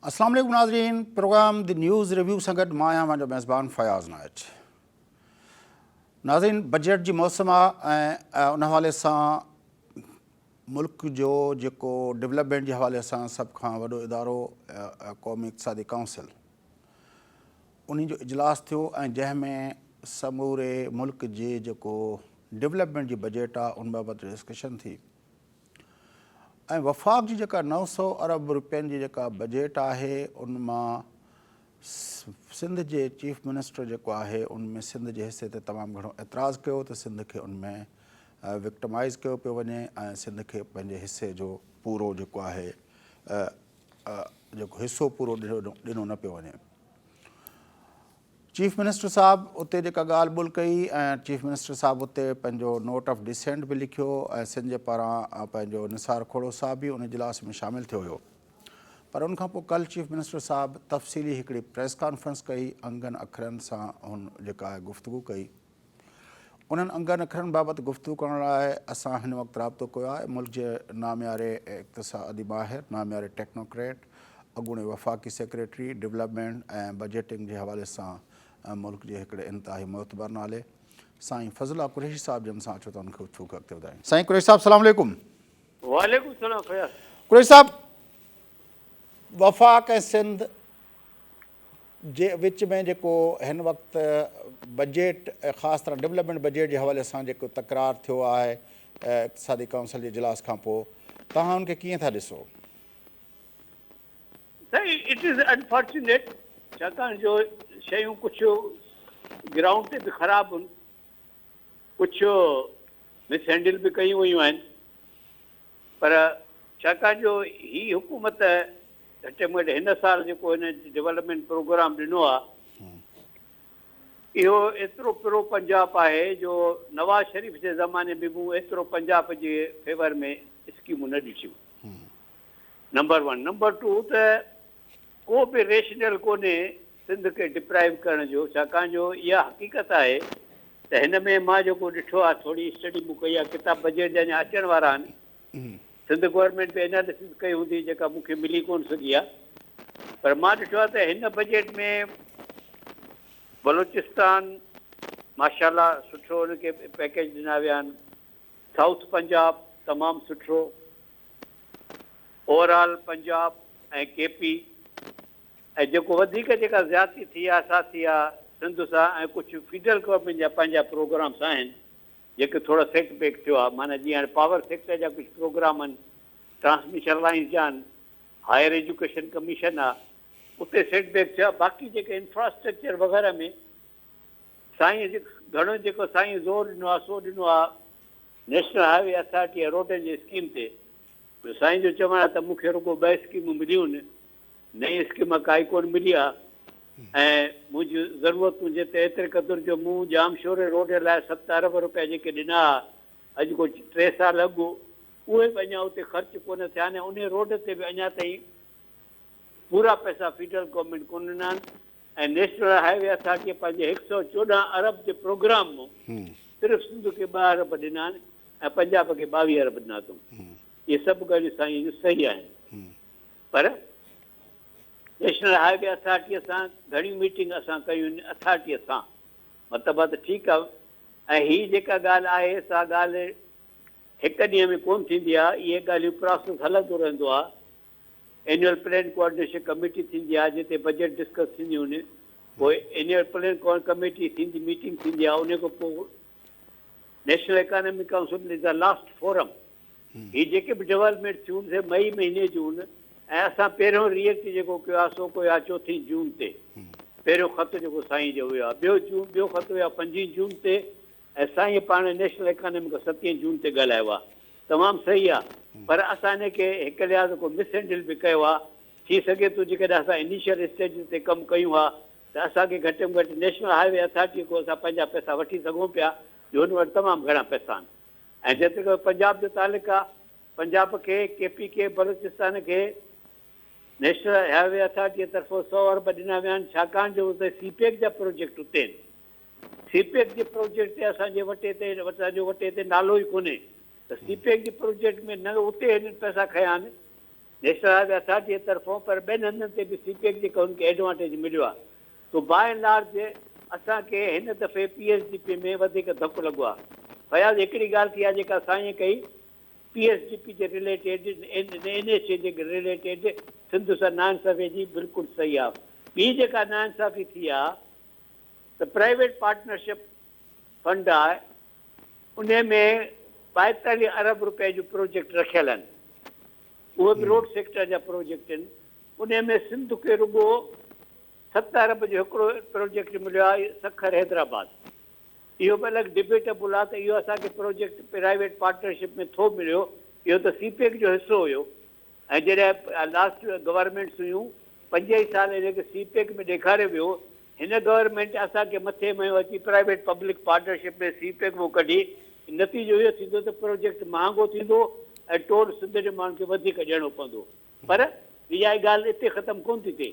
اسلام عليڪم ناظرين پروگرام the news review سان گڏ مان آهيان اوهان جو ميزبان فياض نائچ. ناظرين بجيٽ جي موسم آهي ۽ ان حوالي سان ملڪ جو جيڪو ڊولپمينٽ جي حوالي سان سڀ کان وڏو ادارو قومي اقتصادي ڪائونسل انهي جو اجلاس ٿيو ۽ جنهن ۾ سموري ملڪ جي جيڪو ڊولپمينٽ جي بجيٽ آهي ان بابت ڊسڪشن ٿي ۽ وفاق جي جيڪا 900 ارب روپين جي جيڪا بجيٽ آهي ان مان سنڌ جي چيف منسٽر جيڪو آهي ان ۾ سنڌ جي حصي تي تمام گهڻو اعتراض ڪيو ته سنڌ کي ان ۾ وڪٽمائز ڪيو پيو وڃي ۽ سنڌ کي پنهنجي حصي جو پورو جيڪو آهي جيڪو حصو پورو ڏنو نه پيو وڃي. چيف منسٽر صاحب اتي جيڪا ڳالهه ٻولهه ڪئي ۽ چيف منسٽر صاحب اتي پنهنجو نوٽ آف ڊسينٽ به لکيو ۽ سنڌ جي پاران پنهنجو نثار کوڙو صاحب به ان اجلاس ۾ شامل ٿيو هيو پر ان کان پوء ڪل چيف منسٽر صاحب تفصيلي هڪڙي پريس ڪانفرنس ڪئي انگن اکرن سان هن جيڪا گفتگو ڪئي انهن انگن اکرن بابت گفتگو ڪرڻ لاء اسان هن وقت رابطو ڪيو آهي ملڪ جي نامياري اقتصادي ماهر، نامياري ٽيڪنوڪريٽ، اڳوڻي وفاقي سيڪريٽري ڊولپمينٽ ۽ بجيٽنگ جي حوالي سان ملڪ جي هڪڙي انتهائي معتبر نالي سائين فضل الله قريشي صاحب جن سان اچو ته ان کي گفتگو کي اڳتي وڌايون. سائين قريشي صاحب سلام عليڪم. وعليڪم السلام فياض. قريشي صاحب وفاق ۽ سنڌ جي وچ ۾ جيڪو هن وقت بجيٽ خاص طرح ڊولپمينٽ بجيٽ جي حوالي سان جيڪو تڪرار ٿيو آهي اقتصادي ڪائونسل جي اجلاس کان پوء توهان ان کي ڪيئن ٿا ڏسو؟ سائين it is unfortunate ڇاڪاڻ جو شيون ڪجهه گرائونڊ تي به خراب هن ڪجهه مس هينڊل به ڪيون ويون آهن پر ڇاڪاڻ جو هي حڪومت گهٽ ۾ گهٽ هن سال جيڪو هن ڊولپمينٽ پروگرام ڏنو آهي اهو ايترو پرو پنجاب آهي جو نواز شريف جي زماني ۾ مون ايترو پنجاب جي فيور ۾ اسڪيمون نه ڏٺيون نمبر ون نمبر ٽو ته ڪو به ريشنل ڪونهي سنڌ کي ڊپرائيو ڪرڻ جو ڇاڪاڻ جو اها حقيقت آهي ته هن ۾ مان جيڪو ڏٺو آهي ٿوري اسٽڊي مون ڪئي آهي ڪتاب بجيٽ جا اڃا اچڻ وارا آهن سنڌ گورنمينٽ به اناليسز ڪئي هوندي جيڪا مون کي ملي ڪونه سگهي آهي پر مان ڏٺو آهي ته هن بجيٽ ۾ بلوچستان ماشاء الله سٺو ان کي پيڪيج ڏنا ويا آهن سائوٿ پنجاب تمام سٺو over all Punjab ۽ K P ۽ جيڪو وڌيڪ جيڪا زيادتي ٿي آ سا ٿي آ سنڌ سان ۽ ڪجهه فيڊرل گورنمينٽ جا پنهنجا پروگرامس آهن جيڪي ٿورا سيٽ بيڪ ٿيو آ معنيٰ جيئن هاڻي پاور سيڪٽر جا ڪجهه پروگرام آهن ٽرانسميشن لائنز جا آهن هائر ايجوڪيشن ڪميشن آ اتي سيٽ بيڪ ٿيو آ باقي جيڪي انفراسٽرڪچر وغيره ۾ سائين گهڻو جيڪو سائين زور ڏنو آ سو ڏنو آ نيشنل هاء وي اٿارٽي ۽ روڊن جي اسڪيم تي جو سائين جو چوڻ آ ته مون کي رڳو ٻه اسڪيمون مليون آهن نئين اسڪيم ڪائي ڪونه ملي آ ۽ منهنجون ضرورتون جتي ايتري قدر جو مون ڄامشوري روڊ لاء ست ارب روپيا جيڪي ڏنا ها اڄ ڪو ٽي سال اڳ اهي به اڃا اتي خرچ ڪونه ٿيا آهن ۽ انهي روڊ تي به اڃا تائين پورا پئسا فيڊرل گورنمينٽ ڪونه ڏنا آهن ۽ نيشنل هاء وي اٿارٽيء پنهنجي هڪ سئو 14 ارب جي پروگرام مان صرف سنڌ کي ٻه ارب ڏنا آهن ۽ پنجاب کي 22 ارب ڏنا اٿئون. اهي سڀ ڳالهيون سائين جون صحيح آهن. پر نيشنل هاء وي اٿارٽيء سان گهڻيون ميٽنگ اسان ڪيون آهن اٿارٽيء سان مطلب آ ته ٺيڪ آ ۽ هي جيڪا ڳالهه آهي سا ڳالهه هڪ ڏينهن ۾ ڪونه ٿيندي آ اهي ڳالهيون پراسس هلندو رهندو آ اينيول پلان ڪوآرڊينيشن ڪميٽي ٿيندي آ جتي بجيٽ ڊسڪس ٿينديون آهن پوء اينيول پلان ڪميٽي ٿيندي ميٽنگ ٿيندي آ ان کان پوء national economic council is the last forum هي جيڪي به ڊولپمينٽ ٿيون سي مئي مهيني جون ۽ اسان پهريون ري ايڪٽ جيڪو ڪيو آهي سو ڪيو آهي چوٿين جون تي پهريون خط جيڪو سائين جو ويو آهي ٻيو جون ٻيو خط ويو آهي پنجين جون تي ۽ سائين پاڻ نيشنل اڪانومي کان ستين جون تي ڳالهايو آهي تمام صحيح آهي پر اسان ان کي هڪ لحاظ کان مس هينڊل به ڪيو آهي ٿي سگهي ٿو جيڪڏهن اسان انيشل اسٽيج تي ڪم ڪيون ها ته اسان کي گهٽ ۾ گهٽ نيشنل هاء وي اٿارٽي کان اسان پنهنجا پئسا وٺي سگهون پيا جو هن وٽ تمام گهڻا پئسا آهن ۽ جيترو پنجاب جو تعلق آ، پنجاب کي، ڪي پي ڪي، بلوچستان کي نيشنل هاء وي اٿارٽيء طرفون سئو ارب ڏنا ويا آهن، ڇاڪاڻ جو اتي سي پيڪ جا پروجيڪٽ اتي آهن. سي پيڪ جي پروجيڪٽ تي اسان جي وٽي تي اسان جو وٽي تي نالو ئي ڪونهي ته سي پيڪ جي پروجيڪٽ ۾ نه اتي هنن پئسا کنيا آهن. نيشنل هاء وي اٿارٽي جي طرفون پر ٻين هنڌن تي به سي پيڪ جي ڪري هن کي ايڊوانٽيج مليو آهي سو باء اينڊ لارج اسان کي هن دفعي پي ايس ڊي پي ۾ وڌيڪ ڌڪ لڳو آهي. فياض هڪڙي ڳالهه ٿي آهي جيڪا سائين ڪئي پي ايس ڊي پي جي رليٽيڊ اين ايڇ اي جي رليٽيڊ سنڌ سان ناانصافي جي بلڪل صحيح آهي. ٻي جيڪا ناانصافي ٿي آهي ته پرائيويٽ پارٽنرشپ فنڊ آهي انهي ۾ 42 ارب روپيه جون پروجيڪٽ رکيل آهن اهي به روڊ سيڪٽر جا پروجيڪٽ آهن انهي ۾ سنڌ کي رڳو 7 ارب جو هڪڙو پروجيڪٽ مليو آهي سکر حيدرآباد اهو به الڳ ڊبيٽبل آهي ته اهو اسان کي پروجيڪٽ پرائيويٽ پارٽنرشپ ۾ ٿو مليو اهو ته سي پيڪ جو حصو هيو ۽ جڏهن لاسٽ گورنمينٽس هيون پنج ئي سال ان کي سي پيڪ ۾ ڏيکاريو ويو هن گورنمينٽ اسان کي مٿي ميو اچي پرائيويٽ پبلڪ پارٽنرشپ ۾ سي پيڪ مون ڪڍي نتيجو اهو ٿيندو ته پروجيڪٽ مهانگو ٿيندو ۽ ٽول سنڌ جي ماڻهن کي وڌيڪ ڏيڻو پوندو پر اها ڳالهه اتي ختم ڪونه ٿي ٿئي.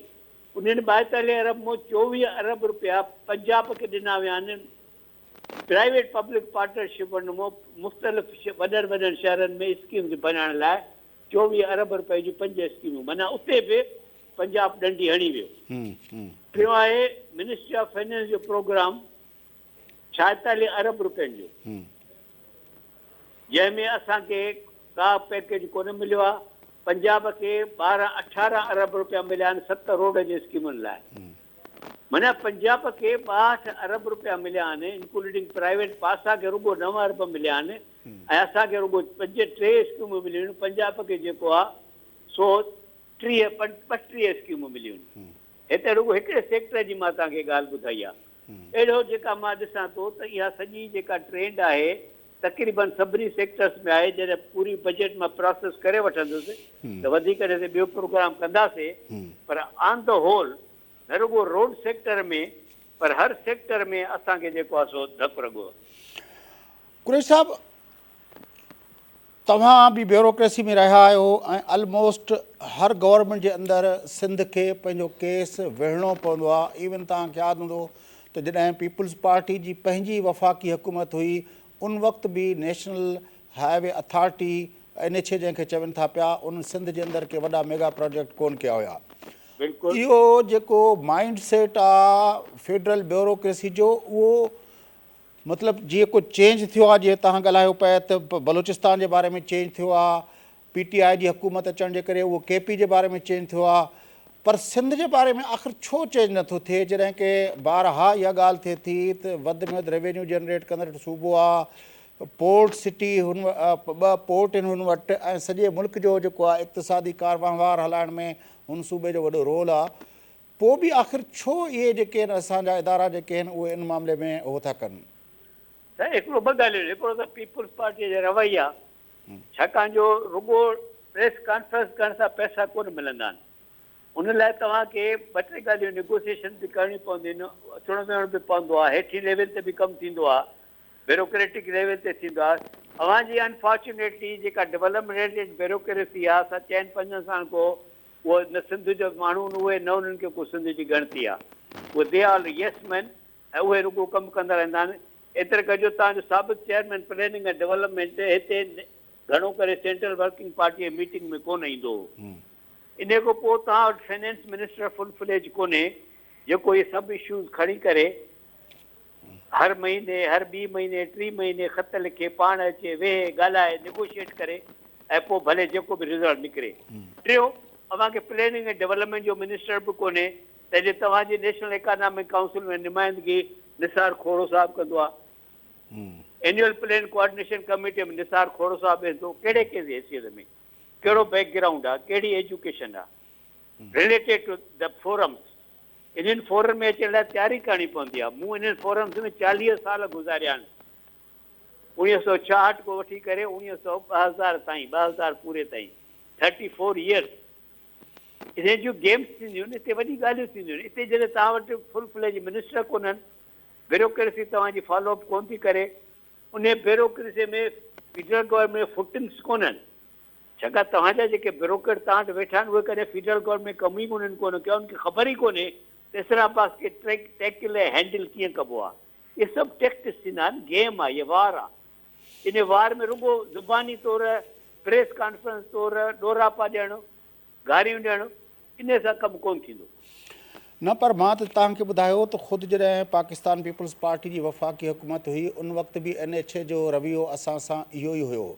انهن 42 ارب مان 24 ارب رپيا پنجاب کي ڏنا ويا آهن. پرائيويٽ پبلڪ پارٽنرشپ مان مختلف وڏن وڏن شهرن ۾ اسڪيمز بنائڻ لاء 24 ارب رپئي جون پنج اسڪيمون معنيٰ اتي به پنجاب ڏنڊي هڻي ويو. ٽيون آهي منسٽري آف فنانس جو پروگرام 46 ارب رپين جو جنهن ۾ اسان کي ڪا پيڪيج ڪونه مليو آهي، پنجاب کي 12 18 ارب رپيا مليا آهن ست روڊ جي اسڪيمن لاء معنيٰ پنجاب کي 62 ارب رپيا مليا آهن انڪلوڊنگ پرائيويٽ پاسا کي رڳو 9 ارب مليا آهن ۽ اسان کي رڳو پنج ٽي اسڪيمون مليون آهن پنجاب کي جيڪو آهي سو 30 32 اسڪيمون مليون آهن هتي رڳو هڪڙي سيڪٽر جي مان توهان کي ڳالهه ٻڌائي آهي اهڙو جيڪا مان ڏسان ٿو ته اها سڄي جيڪا ٽرينڊ آهي تقريبن سڀني سيڪٽرس ۾ آهي جڏهن پوري بجيٽ مان پراسيس ڪري وٺندس ته وڌيڪ ان تي ٻيو پروگرام ڪنداسي پر آن the هول نه رڳو روڊ سيڪٽر ۾ پر هر سيڪٽر ۾ اسان کي جيڪو آهي سو ڌڪ رڳو. قريشي صاحب توهان به بيوروڪريسي ۾ رهيا آهيو ۽ الموسٽ هر گورنمينٽ جي اندر سنڌ کي پنهنجو ڪيس وڙهڻو پوندو آهي ايون توهان کي ياد هوندو ته جڏهن پيپلز پارٽي جي پنهنجي وفاقي حڪومت هئي ان وقت به national highway authority N H A جنهن کي چون ٿا پيا ان سنڌ جي اندر ڪي وڏا ميگا پراجيڪٽ ڪون ڪيا هيا اهو جيڪو مائنڊ سيٽ آ فيڊرل بيوروڪريسي جو اهو مطلب جيئن ڪو چينج ٿيو آهي جيئن توهان ڳالهايو پئي ته بلوچستان جي باري ۾ چينج ٿيو آهي پي ٽي آء جي حڪومت اچڻ جي ڪري اهو ڪي پي جي باري ۾ چينج ٿيو آهي پر سنڌ جي باري ۾ آخر ڇو چينج نٿو ٿئي جڏهن ڪي بارها اها ڳالهه ٿئي ٿي ته وڌ ۾ وڌ ريونيو جنريٽ ڪندڙ صوبو آهي پورٽ سٽي هن ٻه پورٽ آهن هن وٽ ۽ سڄي ملڪ جو جيڪو آهي اقتصادي ڪار وهنوار هلائڻ ۾ هن صوبي جو وڏو رول آهي پوء به آخر ڇو اهي جيڪي آهن اسان جا ادارا جيڪي آهن اهي ان معاملي ۾ اهو ٿا ڪن؟ سائين هڪڙو ٻه ڳالهيون آهن هڪڙو ته پيپلز پارٽي جا رويا ڇاڪاڻ جو رڳو پريس ڪانفرنس ڪرڻ سان پئسا ڪونه ملندا آهن ان لاء توهان کي ٻه ٽي ڳالهيون نيگوسيشن به ڪرڻيون پونديون آهن اٿڻ ويهڻ به پوندو آهي هيٺين ليول تي به ڪم ٿيندو آهي بيروڪريٽڪ ليول تي ٿيندو آهي اوهان جي انفارچونيٽلي جيڪا ڊولپمينٽ بيروڪريسي آهي سا چئن پنجن سالن کان اهو نه سنڌ جو ماڻهو نه اهي نه انهن کي ڪو سنڌ جي ڳڻتي آ. اهي they are yes men ۽ اهي رڳو ڪم ڪندا رهندا آهن. ايتري قدر جو تان جو سابق چيئرمين پلاننگ ۽ ڊولپمينٽ هتي گهڻو ڪري سينٽرل ورڪنگ پارٽي جي ميٽنگ ۾ ڪونه ايندو هو. انهي کان پوء توهان وٽ فنانس منسٽر فل فليج ڪونهي جيڪو اهي سڀ اشوز کڻي ڪري هر مهيني، هر ٻي مهيني، ٽي مهيني خط لکي، پاڻ اچي، ويهي، ڳالهائي، نيگوشيئيٽ ڪري ۽ پوء ڀلي جيڪو به رزلٽ نڪري. ٽيون، اوهان کي پلاننگ ۽ ڊولپمينٽ جو منسٽر به ڪونهي، تنهن جي توهان جي نيشنل ايڪانامڪ ڪائونسل ۾ نمائندگي نثار کوڙو صاحب ڪندو آهي. Annual plan coordination committee ۾ Nisar Khoro صاحب ويهندو، ڪهڙي ڪنهن جي حيثيت ۾، ڪهڙو بيڪ گرائونڊ آهي، ڪهڙي ايجوڪيشن آهي، رليٽيڊ ٽو the forums. انهن فورم ۾ اچڻ لاء تياري ڪرڻي پوندي آهي. مون انهن فورمز ۾ 40 سال گذاريا آهن. 1966 کان وٺي ڪري اوڻيهه سؤ 2000 تائين، 2000 پوري تائين، ٿرٽي فور يئرس، انهن جون گيمز ٿينديون آهن، اتي وڏي ڳالهيون ٿينديون آهن. اتي جڏهن توهان وٽ فل فليج منسٽر ڪونهن، بيروڪريسي توهان جي فالو اپ ڪونه ٿي ڪري، انهي بيروڪريسي ۾ فيڊرل گورنمينٽ ۾ فوٽنگس ڪونهن. ڇاڪاڻ توهان جا جيڪي بيوروڪريٽ توهان وٽ ويٺا آهن اهي ڪڏهن فيڊرل گورنمينٽ ۾ ڪم ئي انهن ڪونه ڪيو آهي، انهن کي خبر ئي ڪونهي ته اسلام آباد کي ٽيڪل ۽ هينڊل ڪيئن ڪبو آهي. اهي سڀ ٽيڪٽس ٿيندا آهن، گيم آهي، هيء وار آهي. انهي وار ۾ رڳو زباني طور، پريس ڪانفرنس طور ڏوراپا ڏيڻ گاريون ڏيڻ انهي سان ڪم ڪونه ٿيندو. نه پر مان ته توهان کي ٻڌايو ته خود جڏهن پاڪستان پيپلز پارٽي جي وفاقي حڪومت هئي ان وقت به اين ايڇ اي جو رويو اسان سان اهو ئي هيو.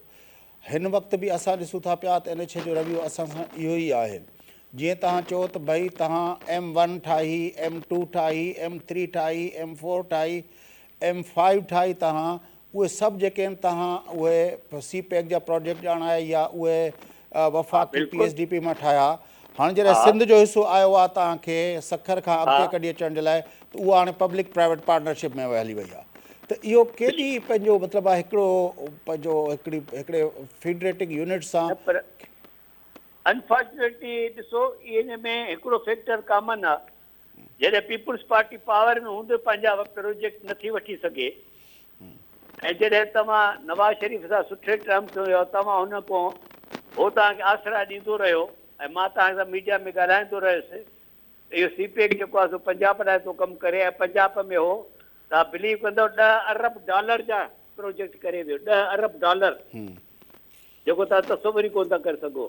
هن وقت به اسان ڏسون ٿا پيا ته اين ايڇ اي جو رويو اسان سان اهو ئي آهي. جيئن توهان چئو ته ڀئي توهان ايم ون ٺاهي، ايم ٽو ٺاهي، ايم ٿري ٺاهي، ايم فور ٺاهي، ايم فائيو ٺاهي توهان اهي سڀ جيڪي آهن توهان اهي سي پيڪ جا پراجيڪٽ ڄاڻايا يا اهي وفاقي پي ايس ڊي پي مان ٺاهيا. هاڻي جڏهن سنڌ جو حصو آيو آهي توهان کي سکر کان اڳتي ڪڍي اچڻ جي لاء ته اها هاڻي پبلڪ پرائيويٽ پارٽنرشپ ۾ هلي وئي آهي ته اهو ڪيڏي پنهنجو مطلب آهي هڪڙو پنهنجو هڪڙي هڪڙي فيڊريٽنگ يونٽ سان. نه پر انفارچونيٽلي ڏسو ان ۾ هڪڙو فيڪٽر ڪامن آهي جڏهن پيپلز پارٽي پاور ۾ هوندي پنهنجا پروجيڪٽ نٿي وٺي سگهي ۽ جڏهن توهان نواز شريف سان سٺي ٽرمس ۾ هيا توهان هن کان هو توهان کي آسرا ڏيندو رهيو ۽ مان توهان سان ميڊيا ۾ ڳالهائيندو رهيس ته اهو سي پيڪ جيڪو آهي سو پنجاب لاء ٿو ڪم ڪري ۽ پنجاب ۾ هو توهان بليو ڪندؤ ڏهه ارب ڊالر جا پروجيڪٽ ڪري ويو ڏهه ارب ڊالر جيڪو توهان تصور ئي ڪونه ٿا ڪري سگهو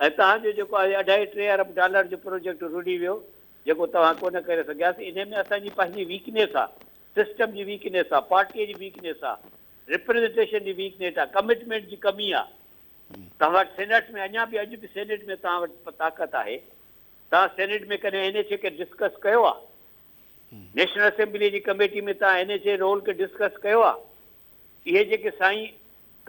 ۽ توهان جو جيڪو آهي اڍائي ٽي ارب ڊالر جو پروجيڪٽ رڙي ويو جيڪو توهان ڪونه ڪري سگهياسين انهي ۾ اسان جي پنهنجي ويڪنيس آ سسٽم جي ويڪنيس آ پارٽي جي ويڪنيس آ ريپريزنٽيشن جي ويڪنيس آ ڪمٽمينٽ جي ڪمي آ توهان وٽ سينيٽ ۾ اڃا به اڄ به سينيٽ ۾ توهان وٽ طاقت آهي توهان سينيٽ ۾ ڪڏهن اين ايڇ اي کي ڊسڪس ڪيو آ نيشنل اسيمبلي جي ڪميٽي ۾ توهان اين ايڇ اي رول کي ڊسڪس ڪيو آ اهي جيڪي سائين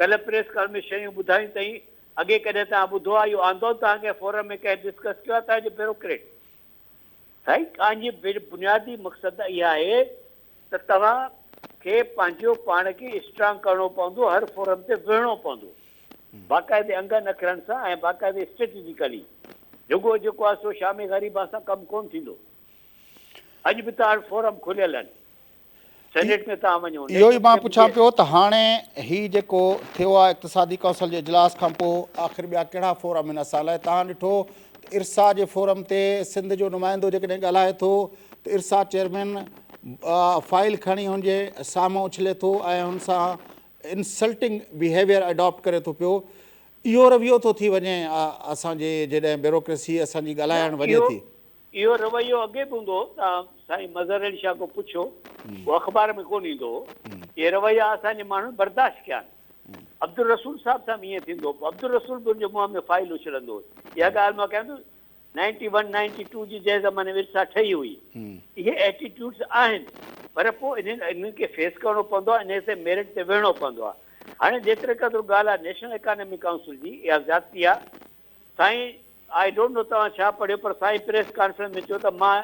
ڪلهه پريس ڪال ۾ شيون ٻڌايون تئين اڳي ڪڏهن توهان ٻڌو آ اهو آندو توهان ڪنهن فورم ۾ ڪنهن ڊسڪس ڪيو آ توهان جي بيروڪريٽ سائين ڪان جي بنيادي مقصد اها آهي ته توهان کي پنهنجو پاڻ کي اسٽرانگ ڪرڻو پوندو هر فورم تي ويهڻو پوندو باقاعدي انگن اکرن سان ۽ باقاعدي اسٽريٽجيڪلي رڳو جيڪو آهي سو شام غريبان سان ڪم ڪونه ٿيندو اڄ به توهان وٽ فورم کليل آهن سينيٽ ۾ توهان وڃو. اهو ئي مان پڇان پيو ته هاڻي هي جيڪو ٿيو آهي اقتصادي ڪائونسل جي اجلاس کان پوء آخر ٻيا ڪهڙا فورم آهن اسان لاء توهان ڏٺو ته ارسا جي فورم تي سنڌ جو نمائندو جيڪڏهن ڳالهائي ٿو ته ارسا چيئرمين فائل کڻي هن جي سامهون اڇلي ٿو ۽ هن سان انسلٽنگ بيهيويئر اڊاپٽ ڪري ٿو پيو اهو رويو ٿو ٿي وڃي اسان جي جڏهن بيوروڪريسي اسان جي ڳالهائڻ وڃي ٿي. اهو رويو اڳي به هوندو هو، توهان سائين مظهر علي شاهه کان پڇيو، اهو اخبار ۾ ڪونه ايندو هو. اهي رويا اسان جي ماڻهن برداشت ڪيا آهن. عبدالرسول صاحب سان به ائين ٿيندو هو، پوء عبدالرسول به ان جي منهن ۾ فائيل اڇلندو هو. اها ڳالهه مان ڪيان ٿو، نائنٽي ون، نائنٽي ٽو جي جنهن زماني ۾ ارسا ٺهي هئي. اهي ايٽيٽيوڊس آهن، پر پوء انهن انهن کي فيس ڪرڻو پوندو آهي، انهي سين ميرٽ تي ويهڻو پوندو آهي. هاڻي جيتري قدر ڳالهه آهي نيشنل اڪانامڪ ڪائونسل جي، اها زيادتي آهي. سائين I don't know توهان ڇا پڙهيو پر سائين پريس ڪانفرنس ۾ چيو ته مان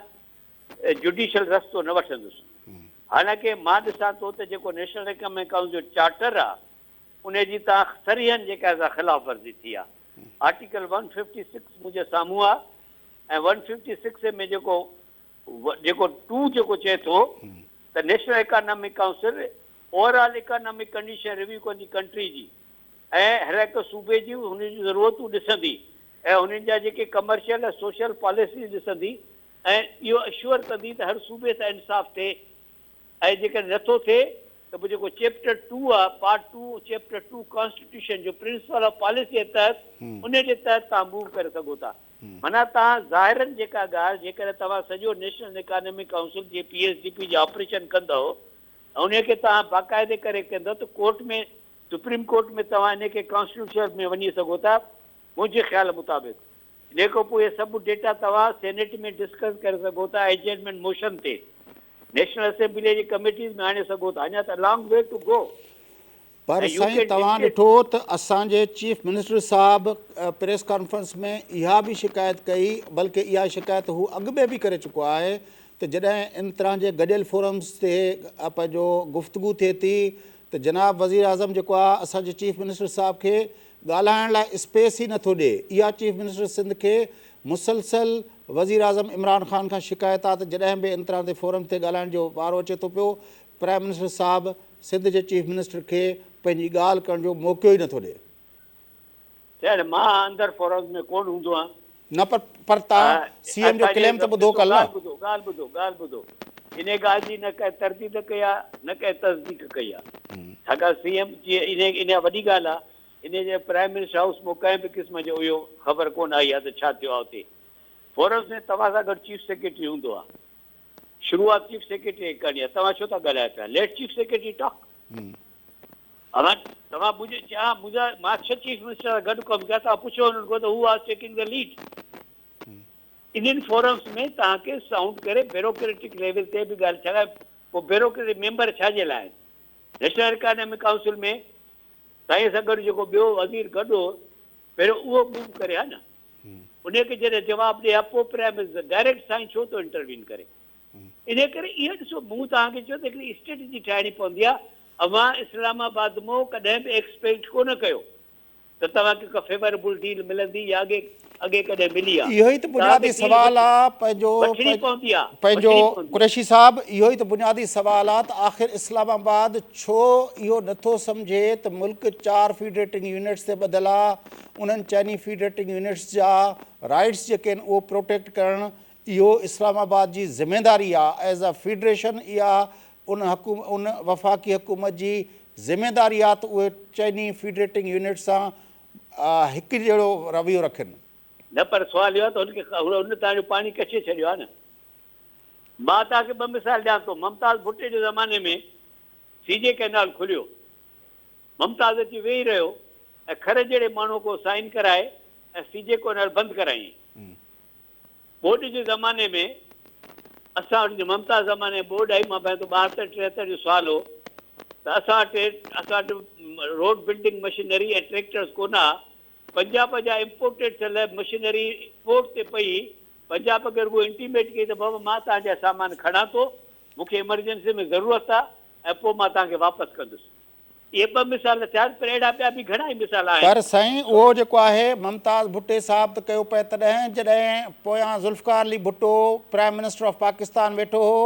جڊيشل رستو نه وٺندس حالانڪه مان ڏسان ٿو ته جيڪو نيشنل اڪنامڪ ڪائونسل جو چارٽر آ ان جي تان صريحن جيڪا سا خلاف ورزي ٿي آ آرٽيڪل ون ففٽي سڪس منهنجي سامهون آ ۽ ون ففٽي سڪس ۾ جيڪو جيڪو ٽو جيڪو چئي ٿو ته national economic council overall economic condition review ڪندي ڪنٽري جي ۽ هر هڪ صوبي جون هن جون ضرورتون ڏسندي ۽ هنن جا جيڪي ڪمرشل ۽ سوشل پاليسيز ڏسندي ۽ اهو اشوئر ڪندي ته هر صوبي سان انصاف ٿئي ۽ جيڪڏهن نٿو ٿئي ته پوء جيڪو چيپٽر ٽو آهي part two chapter two constitution جو پرنسپل آف پاليسي جي تحت ان جي تحت توهان موو ڪري سگهو ٿا معنيٰ توهان ظاهرن جيڪا ڳالهه جيڪڏهن توهان سڄو نيشنل اڪانامڪ ڪائونسل جي پي ايس ڊي پي جي آپريشن ڪندؤ ۽ انهي کي توهان باقاعدي ڪري ڪندؤ ته ڪورٽ ۾ سپريم ڪورٽ ۾ توهان انهي کي ڪانسٽيٽيوشن ۾ وڃي سگهو ٿا منهنجي خيال مطابق انهي کان پوء اهي سڀ ڊيٽا توهان سينيٽ ۾ ڊسڪس ڪري سگهو ٿا ايڊجرمينٽ موشن تي نيشنل اسيمبلي جي ڪميٽيز ۾ آڻي سگهو ٿا اڃا ته لانگ وي ٽو گو پر ۽ يو سائين ڪين توهان ڊڪٽيٽ. ڏٺو ته اسان جي چيف منسٽر صاحب پريس ڪانفرنس ۾ اها به شڪايت ڪئي بلڪه اها شڪايت هو اڳ ۾ به ڪري چڪو آهي ته جڏهن ان طرح جي گڏيل فورمز تي پنهنجو گفتگو ٿئي ٿي ته جناب وزيراعظم جيڪو آ اسان جي چيف منسٽر صاحب کي ڳالهائڻ لاء اسپيس ئي نٿو ڏي اها چيف منسٽر سنڌ کي مسلسل وزيراعظم عمران خان کان شڪايت آ ته جڏهن به ان طرح تي فورم تي ڳالهائڻ جو وارو اچي ٿو پيو پرائم منسٽر صاحب سنڌ جي چيف منسٽر کي پنهنجي ڳالهه ڪرڻ جو موقعو ئي نٿو ڏي. خير مان اندر فورمز ۾ ڪونه هوندو آهيان. نه پر پر توهان سي ايم جو اسان جي ڪليم ته ٻڌو ڏسو ڪل نه. ڳالهه ٻڌو ڳالهه ٻڌو ڳالهه ٻڌو انهي ڳالهه جي نه ڪنهن ترديد ڪئي آهي نه ڪنهن تصديق ڪئي آهي ڇاڪاڻ سي ايم جي انهي انهيء وڏي ڳالهه آهي انهي جي پرائم منسٽر هائوس مان ڪنهن به قسم جو اهو خبر ڪونه آئي آهي ته ڇا ٿيو آهي اتي. فورمز ۾ توهان سان گڏ چيف سيڪريٽري هوندو آهي. شروعات چيف سيڪريٽري کي ڪرڻي آهي. توهان ڇو ٿا ڳالهايو پيا؟ Let chief secretary talk. اوهان توهان منهنجي چيا منهنجا مان ڇهه چيف منسٽر سان گڏ ڪم ڪيا توهان پڇو انهن کان ته هو واز ٽيڪنگ the lead. انهن فورمز ۾ توهان کي سائونڊ ڪري بيروڪريٽڪ ليول تي به ڳالهه ڇا پوء بيروڪريٽڪ ميمبر ڇا جي لاء آهن؟ نيشنل اڪانامڪ ڪائونسل ۾ سائين سان گڏ جيڪو ٻيو وزير گڏ هو پهريون اهو موو ڪري ها نه انهي کي جڏهن جواب ڏي ها پوء پرائم منسٽر ڊائريڪٽ سائين ڇو ٿو انٽروين ڪري انهي ڪري اهو ڏسو مون توهان کي چيو ته هڪڙي اسٽريٽجي ٺاهڻي پوندي آهي اوهان اسلام آباد مون ڪڏهن به ايڪسپيڪٽ ڪونه ڪيو ته توهان کي ڪا فيوربل ڊيل ملندي يا اڳي اڳي ڪڏهن ملي آ. اهو ئي ته بنيادي سوال آ پنهنجو وٺڻي پوندي آ پنهنجو قريشي صاحب اهو ئي ته بنيادي سوال آ ته آخر اسلام آباد ڇو اهو نٿو سمجهي ته ملڪ چار فيڊريٽنگ يونٽس تي ٻڌل آ انهن چئني فيڊريٽنگ يونٽس جا رائيٽس جيڪي آهن اهو پروٽيڪٽ ڪرڻ اهو اسلام آباد جي ذميداري آ ايز ا فيڊريشن اها ان ان وفاقي حڪومت جي ذميداري آ ته اهي چئني فيڊريٽنگ يونٽس سان هڪ جهڙو رويو رکن. نه پر سوال اهو آ ته هن کي هن توهان جو پاڻي ڪڇي ڇڏيو آ نه. مان توهان کي ٻه مثال ڏيان ٿو ممتاز ڀٽي جي زماني ۾ سي جي ڪئنال کليو ممتاز اچي ويهي رهيو ۽ کر جهڙي ماڻهو کان سائن ڪرائي ۽ سي جي ڪئنال بند ڪرايائين. ٻوڏ جي زماني ۾ اسان وٽ جيئن ممتاز زماني ۾ ٻوڏ آئي مان ڀانيان ٿو 72 73 جو سال هو ته اسان وٽ اسان وٽ روڊ بلڊنگ مشينري ۽ ٽريڪٽرز ڪونه ها پنجاب جا امپورٽيڊ ٿيل مشينري پورٽ تي پئي هئي پنجاب کي رڳو انٽيميٽ ڪئي ته بابا مان توهان جا سامان کڻان ٿو مون کي ايمرجنسي ۾ ضرورت آهي ۽ پوء مان توهان کي واپس ڪندس اهي ٻه مثال ٿيا پر اهڙا ٻيا به گهڻا ئي مثال آهن. پر سائين اهو جيڪو آهي ممتاز ڀٽي صاحب ته ڪيو پئي تڏهن جڏهن پويان Zulfiqar Ali Bhutto prime minister of Pakistan ويٺو هو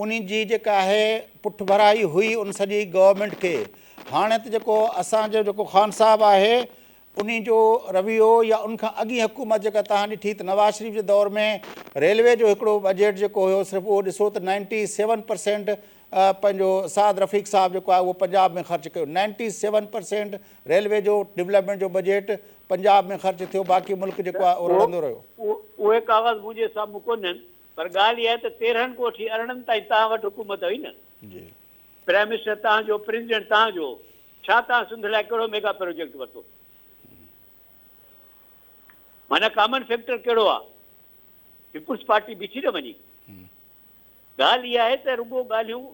انهي جي جيڪا آهي پٺڀرائي هئي ان سڄي گورنمينٽ کي هاڻي ته جيڪو اسان جو جيڪو خان صاحب آهي انهي جو رويو يا ان کان اڳين حڪومت جيڪا توهان ڏٺي ته نواز شريف جي دور ۾ ريلوي جو هڪڙو بجيٽ جيڪو هيو صرف اهو ڏسو ته نائنٽي سيون پرسينٽ پنهنجو سعد رفيق صاحب جيڪو آهي اهو پنجاب ۾ خرچ ڪيو نائنٽي سيون پرسينٽ ريلوي جو ڊولپمينٽ جو بجيٽ پنجاب ۾ خرچ ٿيو باقي ملڪ جيڪو آهي اهو رڙندو رهيو. اهي ڪاغذ منهنجي سامهون ڪونهن پر ڳالهه اها آهي ته 13 کان وٺي 18 تائين توهان وٽ حڪومت هئي نه. جي. پرائم منسٽر توهان جو پريزيڊنٽ توهان جو هو. ڇا توهان سنڌ لاء ڪهڙو ميگا پروجيڪٽ ورتو؟ معنيٰ ڪامن فيڪٽر ڪهڙو آ؟ پيپلز پارٽي بيٺي نه وڃي. ڳالهه اها آهي ته رڳو ڳالهيون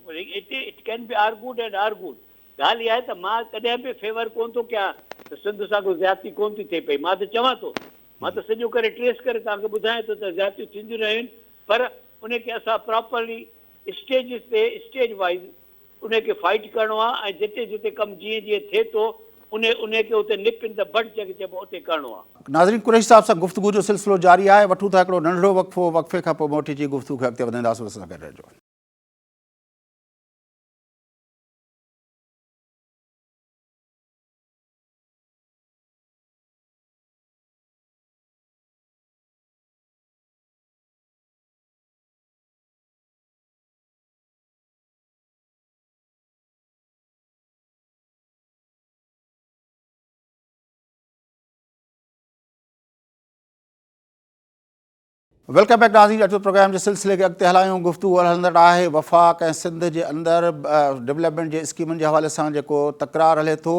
it can be argued and argued. ڳالهه اها آهي ته مان ڪڏهن به فيور ڪونه ٿو ڪيان ته سنڌ سان ڪو زيادتي ڪونه ٿي ٿئي پئي. مان ته چوان ٿو، مان ته سڄو ڪري ٽريس ڪري توهان کي ٻڌايان ٿو ته زيادتيون ٿينديون رهيون آهن پر ان کي اسان پراپرلي اسٽيجز تي اسٽيج وائيز انهي کي فائيٽ ڪرڻو آ ۽ جتي جتي ڪم جيئن جيئن ٿئي ٿو انهي انهي کي اتي نپ ان the بڊ جنهن کي چئبو آ اتي ڪرڻو آ. ناظرين قريشي صاحب سان گفتگو جو سلسلو جاري آهي وٺون ٿا هڪڙو ننڍڙو وقفو وقفي کان پوء موٽي اچي گفتگو کي اڳتي وڌائينداسون اسان سان گڏ رهجو. Welcome back ناظرين اچو پروگرام جي سلسلي کي اڳتي هلايون گفتگو هلندڙ آهي وفاق ۽ سنڌ جي اندر ڊولپمينٽ جي اسڪيمن جي حوالي سان جيڪو تڪرار هلي ٿو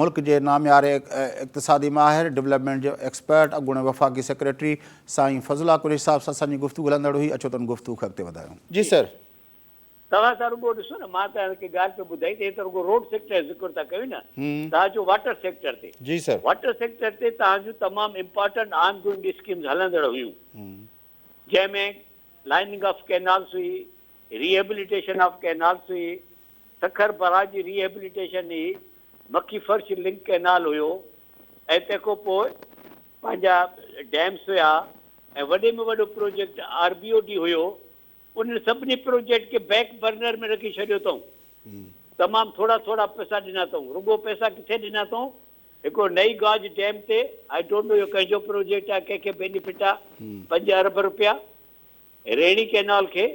ملڪ جي نامياري اقتصادي ماهر ڊولپمينٽ جي ايڪسپرٽ اڳوڻي وفاقي سيڪريٽري سائين فضل الله قريشي صاحب سان اسان جي گفتگو هلندڙ هئي اچو ته ان گفتگو کي اڳتي وڌايون جي سر. توهان ته رڳو ڏسو نه مان توهان کي ڳالهه پئي ٻڌائي ته هي ته رڳو روڊ سيڪٽر جو ذڪر ٿا ڪيو نه توهان اچو واٽر سيڪٽر تي جي سر. واٽر سيڪٽر تي توهان جون تمام امپارٽنٽ آن گوئنگ اسڪيمز هلندڙ هيون جنهن ۾ لائننگ آف ڪينالز هئي ريهيبليٽيشن آف ڪينالز هئي سکر بئراج جي ريهيبليٽيشن هئي مکي فرش لنڪ ڪينال هيو ۽ تنهن کان پوء پنهنجا ڊيمس هيا ۽ وڏي ۾ وڏو project R B O D هيو انهن سڀني پروجيڪٽ کي بيڪ برنر ۾ رکي ڇڏيو اٿئون. تمام ٿورا ٿورا پئسا ڏنا اٿئون. رڳو پئسا ڪٿي ڏنا اٿئون؟ هڪڙو نئي گاج ڊيم تي، I don't know اهو ڪنهن جو پروجيڪٽ آهي، ڪنهن کي بينيفٽ آهي، پنج ارب رپيا ريڻي ڪئنال کي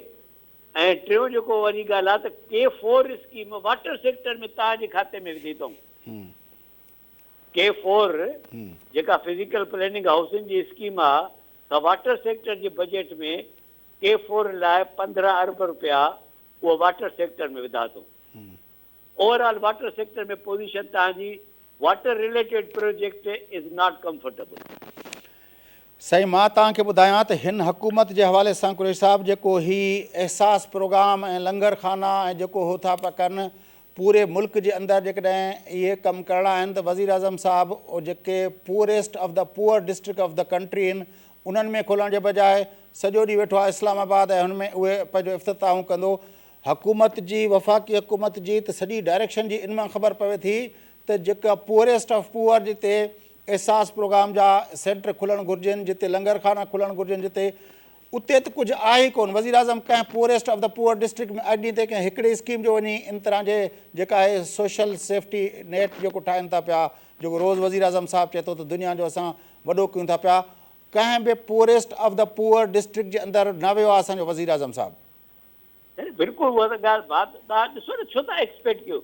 ۽ ٽيون جيڪو وري ڳالهه آهي ته K four scheme water sector ۾ توهان جي کاتي ۾ وڌي اٿئون. ڪي فور جيڪا فزيڪل پلاننگ هائوسنگ جي اسڪيم آ سا واٽر سيڪٽر جي بجيٽ ۾ ڪي فور لاء 15 ارب رپيا اهو واٽر سيڪٽر ۾ وڌا اٿئون. Over all water sector ۾ position توهان جي water related project is not comfortable. سائين مان توهان کي ٻڌايان ته هن حڪومت جي حوالي سان قريشي صاحب جيڪو هي احساس پروگرام ۽ لنگر خانا ۽ جيڪو هو ٿا پيا ڪن پوري ملڪ جي اندر جيڪڏهن اهي ڪم ڪرڻا آهن ته وزيراعظم صاحب جيڪي poorest of the poor district of the country آهن انهن ۾ کولڻ جي بجاء سڄو ڏينهن ويٺو آهي اسلام آباد ۽ هن ۾ اهي پنهنجو افتتاحون ڪندو حڪومت جي وفاقي حڪومت جي ته سڄي ڊائريڪشن جي ان مان خبر پوي ٿي ته جيڪا پوئريسٽ آف پوئر جتي احساس پروگرام جا سينٽر کلڻ گهرجن، جتي لنگر خانا کلڻ گهرجن جتي اتي ته ڪجهه آهي ئي ڪونه، وزيراعظم ڪنهن poorest of the poor district ۾ اڄ ڏينهن تائين ڪنهن هڪڙي اسڪيم جو وڃي ان طرح جي جيڪا آهي سوشل سيفٽي نيٽ جيڪو ٺاهين ٿا پيا جيڪو روز وزيراعظم صاحب چئي ٿو ته دنيا جو اسان وڏو ڪيون ٿا پيا ڪنهن به poorest of the poor district جي اندر نه ويو آهي اسان جو وزيراعظم صاحب. بلڪل اها ته ڳالهه بات توهان ڏسو نه ڇو ٿا ايڪسپيڪٽ ڪيو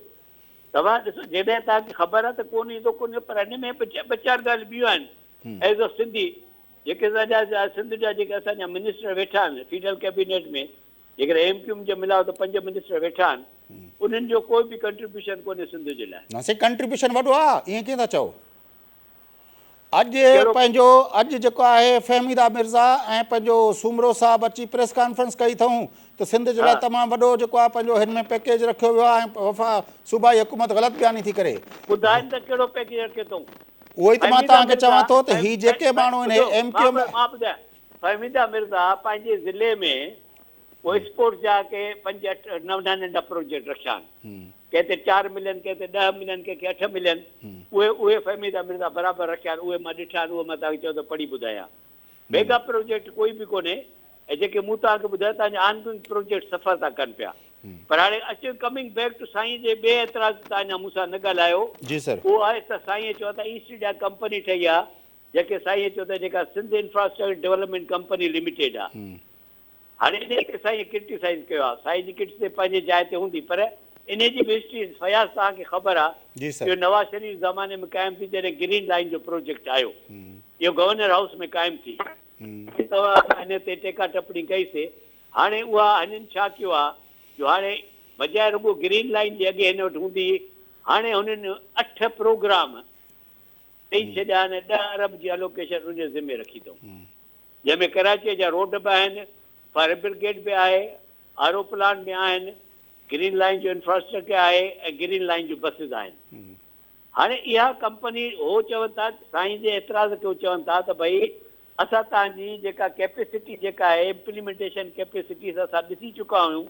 توهان ڏسو جيڏهن توهان کي خبر آهي ته ڪونه ايندو ڪونه ايندو پر ان ۾ ٻه چار ڳالهيون ٻيون آهن ايز ا سنڌي جيڪي اسان جا سنڌ جا جيڪي اسان جا منسٽر ويٺا آهن فيڊرل ڪيبينيٽ ۾ جيڪڏهن ايم ڪيو ايم جو ملاء ته پنج منسٽر ويٺا آهن انهن جو ڪوئي به ڪنٽريبيوشن ڪونهي سنڌ جي لاء. نه سائين ڪنٽريبيوشن وڏو آهي ائين ڪيئن ٿا چئو. اڄ پنهنجو اڄ جيڪو آهي فهميده مرزا ۽ پنهنجو سومرو صاحب اچي پريس ڪانفرنس ڪئي اٿئون ته سنڌ جي لاء تمام وڏو جيڪو آهي پنهنجو هن ۾ پيڪيج رکيو ويو آهي ۽ وفا صوبائي حڪومت غلط بياني ٿي ڪري. ٻڌائين ته ڪهڙو پيڪيج رکيو اٿئون. اهو ئي ته مان توهان کي چوان ٿو ته هي جيڪي ماڻهو انهي ايم ڪيو ايم. مان ٻڌايان فهميده مرزا پنهنجي ضلعي ۾ پوء اسپورٽس جا ڪي پنج اٺ ننڍا ننڍا پروجيڪٽ رکيا آهن. ڪنهن تي چار ملين، ڪنهن تي ڏهه ملين، ڪنهن کي اٺ ملين. اهي اهي فهميده مرزا برابر رکيا آهن. اهي مان ڏٺا آهن، اهي مان توهان کي چيو ته پڙهي ٻڌايان. ميگا پروجيڪٽ ڪوئي به ڪونهي ۽ جيڪي مون توهان کي ٻڌايو توهان جا آن گوئنگ پروجيڪٽ سفر ٿا ڪن پيا. پر هاڻي اچون ڪمنگ بيڪ ٽو سائين جي ٻئي اعتراض تي توهان اڃا مون سان نه ڳالهايو. جي سر. اهو آهي ته سائينء چيو ته ايسٽ انڊيا ڪمپني ٺهي آهي جنهن کي سائينء چيو ته جيڪا Sindh infrastructure development company limited آهي. هاڻي انهيء تي سائينء ڪرٽيسائيز ڪيو آهي. سائين جي ڪرٽيسائيز پنهنجي جاء تي هوندي پر انهيء جي به هسٽري فياض توهان کي خبر آهي. جي سر. اهو نواز شريف جي زماني ۾ قائم ٿي جڏهن گرين لائين جو پروجيڪٽ آيو. اهو گورنر هائوس ۾ قائم ٿي. توهان اسان انهيء تي ٽيڪا ٽپڻي ڪئي سي. هاڻي اها هنن ڇا ڪيو آهي جو هاڻي بجاء رڳو گرين لائين جي اڳي هن وٽ هوندي هئي هاڻي هنن اٺ پروگرام ڏئي ڇڏيا آهن ۽ ڏهه ارب جي الوڪيشن ان جي ذمي رکي اٿئون. جنهن ۾ ڪراچيء جا روڊ به آهن، فائر برگيڊ به آهي، آر او پلانٽ به آهن، گرين لائين جو انفراسٽرڪچر آهي ۽ گرين لائين جون بسز آهن. هاڻي اها ڪمپني هو چون ٿا سائين جي اعتراض کي هو چون ٿا ته ڀئي اسان توهان جي جيڪا ڪيپيسٽي جيڪا آهي امپليمينٽيشن ڪيپيسٽي سا اسان ڏسي چڪا آهيون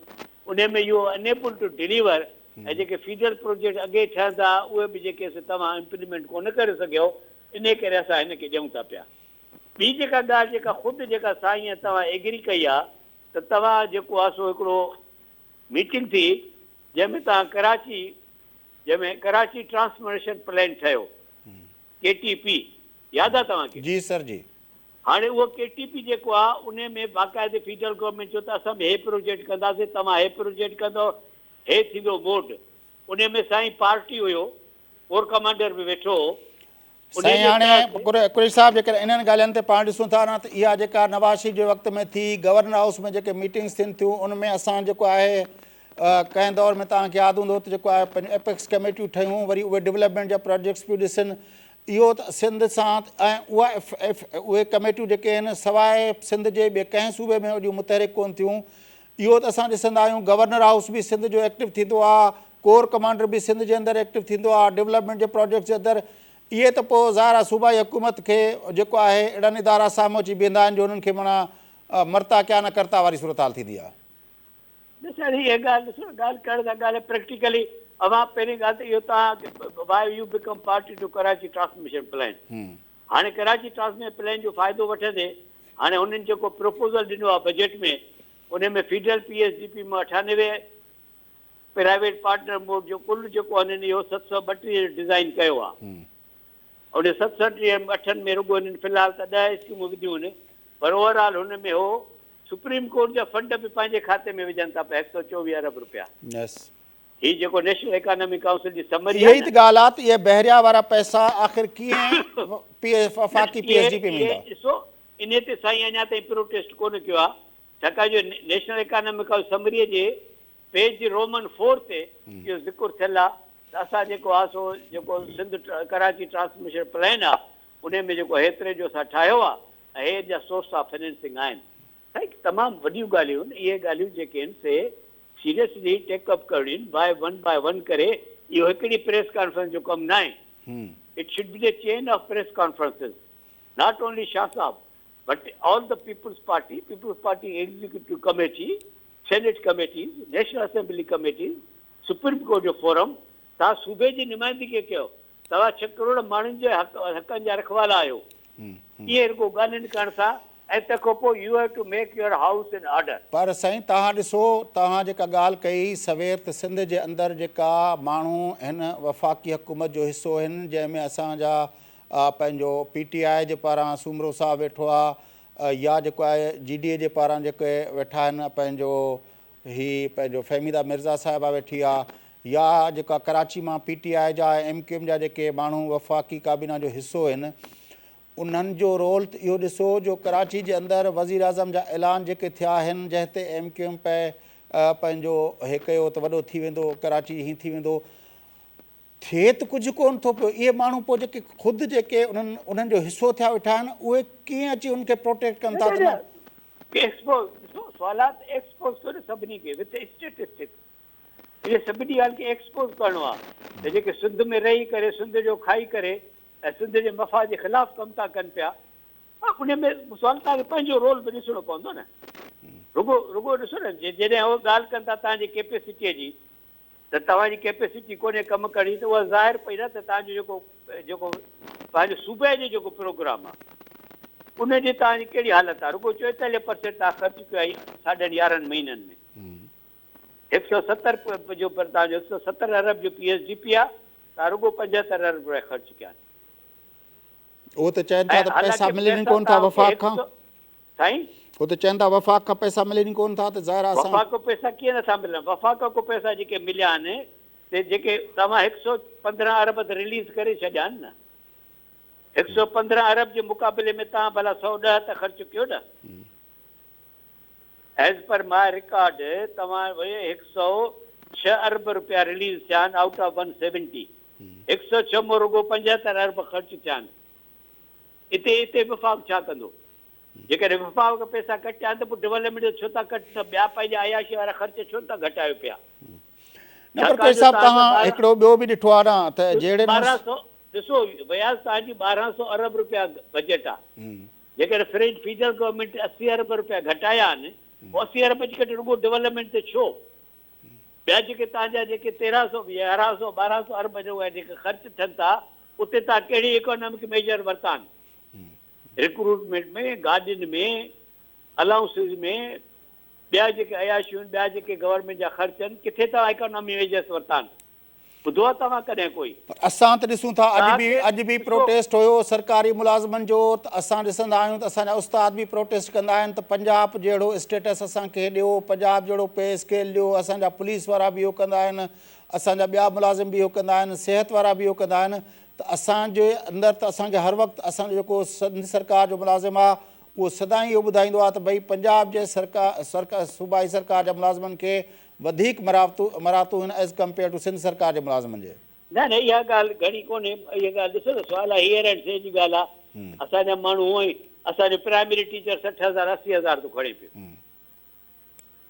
انهي ۾ you unable to deliver ۽ جيڪي فيڊر پروجيڪٽ اڳي ٺهندا اهي به جيڪي سي توهان امپليمينٽ ڪونه ڪري سگهيو انهي ڪري اسان هن کي ڏيون ٿا پيا. ٻي جيڪا ڳالهه جيڪا خود جيڪا سائين ۽ توهان ايگري ڪئي آ ته توهان جيڪو آ سو هڪڙو ميٽنگ ٿي جنهن ۾ توهان ڪراچي جنهن ۾ ڪراچي ٽرانسفرميشن پلان ٺهيو ڪي ٽي پي ياد آ توهان کي؟ جي سر جي. هاڻي اهو ڪي ٽي پي جيڪو آ انهي ۾ باقاعدي فيڊرل گورنمينٽ چيو ته اسان به هي پروجيڪٽ ڪنداسين توهان هي پروجيڪٽ ڪندو هي ٿيندو موڊ انهي ۾ سائين پارٽي هيو ڪور ڪمانڊر به ويٺو هو سائين هاڻي قريشي صاحب جيڪڏهن انهن ڳالهين تي پاڻ ڏسون ٿا نه ته اها جيڪا نواز شريف جي وقت ۾ ٿي گورنر هائوس ۾ جيڪي ميٽنگس ٿين ٿيون ان ۾ اسان جيڪو آهي ڪنهن دور ۾ توهان کي ياد هوندو ته جيڪو آهي پنهنجون ايپڪس ڪميٽيون ٺهيون وري اهي ڊولپمينٽ جا پراجيڪٽس پيون ڏسن اهو ته سنڌ سان ۽ اها اهي ڪميٽيون جيڪي آهن سواء سنڌ جي ٻئي ڪنهن صوبي ۾ ايڏيون متحرڪ ڪون ٿيون اهو ته اسان ڏسندا آهيون گورنر هائوس به سنڌ جو ايڪٽو ٿيندو آهي ڪور ڪمانڊر به سنڌ جي اندر ايڪٽو ٿيندو آهي ڊولپمينٽ جي پراجيڪٽس جي اندر اهي ته پوء ظاهر آهي صوبائي حڪومت کي جيڪو آهي اهڙن ادارا سامهون اچي بيهندا آهن جو انهن کي معنيٰ مرتا ڪيا نه ڪرتا واري صورتحال ٿيندي آهي. نه سر هي ڳالهه ڏسو نه ڳالهه ڪرڻ سان ڳالهه پريڪٽيڪلي اوهان پهرين ڳالهه ته اهو توهان why you become party to Karachi transmission plan هاڻي ڪراچي ٽرانسميشن پلان جو فائدو وٺندي هاڻي هنن جيڪو پروپوزل ڏنو آهي بجيٽ ۾ ان ۾ federal P S D P مان 98 پرائيويٽ پارٽنر موڊ جو ڪل جيڪو هنن اهو 732 جو ڊزائين ڪيو آهي ان 730 اٺن ۾ رڳو هنن في الحال ته ڏهه اسڪيمون وڌيون آهن پر اوور آل هن ۾ هو سپريم ڪورٽ جا فنڊ به پنهنجي کاتي ۾ وجهن ٿا پيا 124 ارب رپيا. يس. هي جيڪو نيشنل اڪانامڪ ڪائونسل جي سمري اها آهي ئي ته نه. ڳالهه آهي ته اهي بحريا وارا پئسا آخر ڪيئن پي وفاقي پي ايس ڊي پي ۾ اهي ايندا؟ ڏسو انهي تي سائين اڃا تائين پروٽيسٽ ڪونه ڪيو آهي ڇاڪاڻ جو نيشنل اڪانامڪ ڪائونسل سمري جي پيج رومن فور تي اهو ذڪر ٿيل آهي ته اسان جيڪو آهي سو جيڪو سنڌ ڪراچي ٽرانسميشن پلان آهي انهي ۾ جيڪو هيتري جو اسان ٺاهيو آهي ۽ هي ان جا سورس آف فنانسنگ آهن. سائين تمام وڏيون ڳالهيون آهن اهي ڳالهيون جيڪي آهن سي سيريسلي ٽيڪ اپ ڪرڻيون آهن باء ون باء ون ڪري اهو هڪڙي پريس ڪانفرنس جو ڪم ناهي it should be the chain of press conferences not only Shah صاحب but all the Peoples Party Peoples Party executive committee senate committees national assembly committees supreme court جو forum توهان صوبي جي نمائندگي ڪيو توهان ڇهه ڪروڙ ماڻهن جي حق حقن جا رکوالا آهيو. ائين رڳو ڳالهين ڪرڻ سان ۽ تنهن کان پوء you have to make your house in order. پر سائين توهان ڏسو توهان جيڪا ڳالهه ڪئي سوير ته سنڌ جي اندر جيڪا ماڻهو هن وفاقي حڪومت جو حصو هن جنهن ۾ اسان جا پنهنجو پي ٽي آء جي پاران سومرو صاحب ويٺو آ يا جيڪو آهي جي ڊي اي جي پاران جيڪي ويٺا آهن پنهنجو هي پنهنجو فهميده مرزا صاحبه ويٺي آ يا جيڪا ڪراچي مان پي ٽي آء جا ۽ ايم ڪيو ايم جا جيڪي ماڻهو وفاقي ڪابينا جو حصو هن انهن جو رول ته اهو ڏسو جو ڪراچي جي اندر وزيراعظم جا اعلان جيڪي ٿيا آهن جنهن تي ايم ڪيو ايم پئي پنهنجو هي ڪيو ته وڏو ٿي ويندو ڪراچي هين ٿي ويندو ٿئي ته ڪجهه ڪونه ٿو پيو اهي ماڻهو پوء جيڪي خود جيڪي انهن انهن جو حصو ٿيا ويٺا آهن اهي ڪيئن اچي انهن کي پروٽيڪٽ ڪن ٿا ته نه. ايڪسپوز ڏسو سوالات ايڪسپوز ڪيو نه سڀني کي وٿ اسٽيٽسٽڪس انهي سڀني ڳالهه کي ايڪسپوز ڪرڻو آهي ته جيڪي سنڌ ۾ رهي ڪري سنڌ جو کائي ڪري ۽ سنڌ جي مفاد جي خلاف ڪم ٿا ڪن پيا انهي ۾ سوال توهان کي پنهنجو رول به ڏسڻو پوندو نه رڳو رڳو ڏسو نه جڏهن هو ڳالهه ڪن ٿا توهان جي ڪيپيسٽي جي ته توهان جي ڪيپيسٽي ڪونهي ڪم ڪرڻ جي ته اها ظاهر پئي نه ته توهان جو جيڪو جيڪو پنهنجو صوبي جو جيڪو پروگرام آهي ان جي توهان جي ڪهڙي حالت آهي رڳو 44 پرسينٽ توهان خرچ ڪيو آهي ساڍن 11 مهينن ۾ 170 جو پر توهان جو 170 ارب جو پي ايس ڊي پي آهي توهان رڳو 75 ارب روپيا خرچ ڪيا آهن. اهو ته چون ٿا ته پئسا ملن ئي ڪونه ٿا وفاق کان. سائين. هو ته چون ٿا وفاق کان پئسا ملن ئي ڪونه ٿا ته ظاهر آهي اسان. وفاق کان پئسا ڪيئن نٿا ملن؟ وفاق کان پئسا جيڪي مليا آهن سي جيڪي توهان 115 ارب ته رليز ڪري ڇڏيا آهن نه. 115 ارب جي مقابلي ۾ توهان ڀلا 110 ته خرچ ڪيو نه. ايز پر ماء رڪارڊ توهان 106 ارب روپيا رليز ٿيا آهن آئوٽ آف 170. 106 مون رڳو 75 ارب خرچ ٿيا آهن. اتي اتي وفاق ڇا ڪندو؟ جيڪڏهن وفاق کان پئسا ڪٽيا آهن ته پوء ڊولپمينٽ جو ڇو ٿا ڪٽ ته ٻيا پنهنجا عياشي وارا خرچ ڇو نه ٿا گهٽايو پيا؟ نه پر قريشي صاحب توهان هڪڙو ٻيو به ڏٺو آهي نه ته جهڙي نموني 1200 ڏسو فياض توهان جي 1200 ارب روپيا بجيٽ آهي جيڪڏهن فرينچ فيڊرل گورنمينٽ 80 ارب روپيا گهٽايا آهن پوء 80 ارب جي گهٽ رڳو ڊولپمينٽ تي ڇو؟ ٻيا جيڪي توهان جا جيڪي 1300 1100 1200 ارب جو جيڪي خرچ ٿين ٿا اتي توهان ڪهڙي اڪانامڪ ميجر ورتا آهن؟ ريڪروٽمينٽ ۾، گاڏين ۾، الائونسز ۾، ٻيا جيڪي عياشيون آهن، ٻيا جيڪي گورنمينٽ جا خرچ آهن، ڪٿي توهان اڪانامي ميجرس ورتا آهن؟ ٻڌو آهي توهان ڪڏهن ڪوئي؟ پر اسان ته ڏسون ٿا اڄ به اڄ به پروٽيسٽ هيو سرڪاري ملازمن جو ته اسان ڏسندا آهيون ته اسان جا استاد به پروٽيسٽ ڪندا آهن ته پنجاب جهڙو اسٽيٽس اسان کي ڏيو پنجاب جهڙو پي اسڪيل ڏيو اسان جا پوليس وارا به اهو ڪندا آهن اسان جا ٻيا ملازم به اهو ڪندا آهن صحت وارا به اهو ڪندا آهن ته اسان جي اندر ته اسان کي هر وقت اسان جو جيڪو سنڌ سرڪار جو ملازم آ اهو سدائين اهو ٻڌائيندو آ ته ڀئي پنجاب جي سرڪار صوبائي سرڪار جا ملازمن کي وڌيڪ مراعتون آهن ايز ڪمپيئر ٽو سنڌ سرڪار جي ملازمن جي. نه نه اها ڳالهه گهڻي ڪونهي اها ڳالهه ڏسو ته سوال آهي هيئر اينڊ سي جي ڳالهه آ اسان جا ماڻهو هونئن ئي اسان جو پرائمري ٽيچر 60 هزار 80 هزار ٿو کڻي پيو